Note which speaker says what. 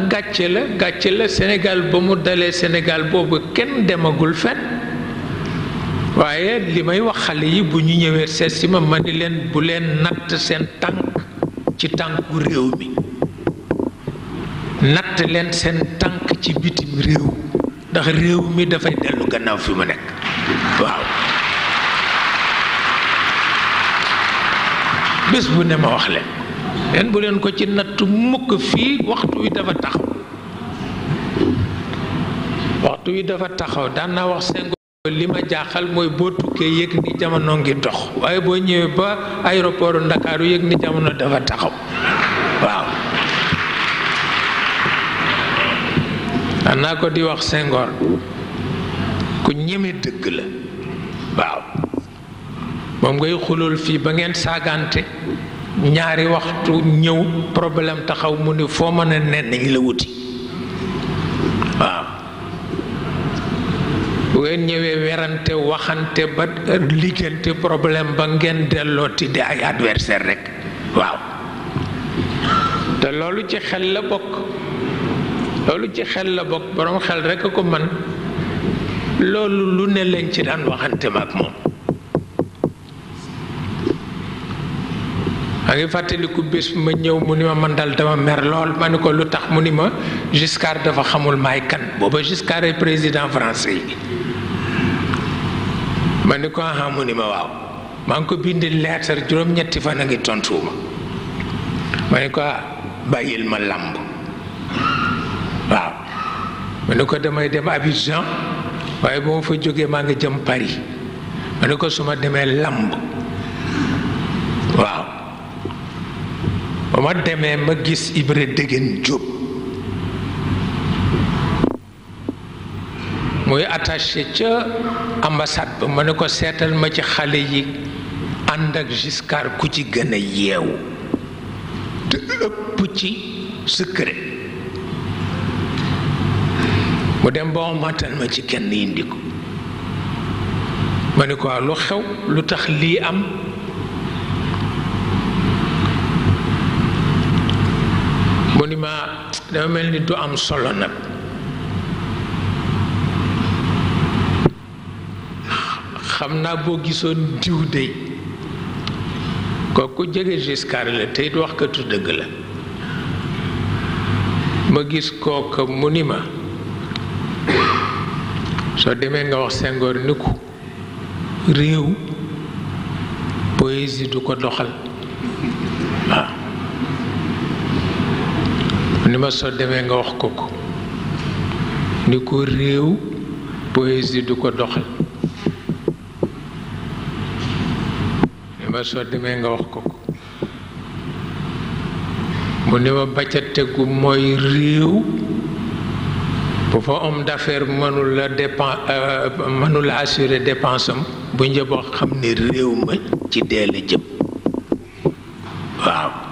Speaker 1: gàcce la Sénégal ba mu dalee Sénégal boobu kenn demagul fenn waaye li may wax xale yi bu ñu ñëwee seet si ma ni leen bu leen natt seen tànk ci tànku réew mi natt leen seen tànk ci bitim réew ndax réew mi dafay dellu gannaaw fi mu nekk waaw bés bu ne ma wax leen bu leen ko ci natt mukk fii waxtu wi dafa taxaw daan naa wax Senghor li ma jaaxal mooy boo tukkee yëg ni jamono ngi dox waaye boo ñëwee ba aéroport Ndakaaru yëg ni jamono dafa taxaw waaw daan naa ko di wax Senghor ku ñeme dëgg la waaw moom ngay xulul fii ba ngeen saagante ñaari waxtu ñëw problème taxaw mu ni foo mën a nen nañ la wuti waaw bu ngeen ñëwee werante waxante ba liggante problème ba ngeen dellooti di ay adversaire rekk waaw te loolu ci xel la bokk boroom xel rekk ko man loolu lu ne lañ ci daan waxante ma ak moom maa ngi fàttaliku bés ma ñëw mu ni ma man dal dama mer lool ma ni ko lu tax mu ni ma Giscard dafa xamul maay kan booba Giscard est président français yi ma ni ko aha mu ni ma waaw maa ngi ko bind lettre juróom-ñetti fan a ngi tontuwuma ma ni ko bàyyil ma làmb waaw ma ni ko damay dem Abidjan waaye ba ma fa jógee maa ngi jëm Paris ma ni ko su ma demee làmb waaw ba ma demee ma gis Ibra Degen Diop muy attaché ca ambassade ba ma ne ko seetal ma ci xale yi ànd ak Giscard ku ci gën a yeewu te ëpp ci secret mu dem ba matal ma ci kenn indi ko ma ne ko lu xew lu tax lii am mu ni ma dama mel ni du am solo nag xam naa boo gisoon diw dey kooku jege Giscard la tey it wax katu dëgg la ma gis kooka mu ni ma soo demee nga wax Senghor ni ko réew poésie du ko doxal waaw ni ma soo demee nga wax ko ni ko réew poésie du ko doxal ni ma soo demee nga wax ko mu ni ma ba ca tegu mooy réew bu fa homme d'affaires mënul assurer dépense am bu njëboo xam ne réew ma ci dee la jëm waaw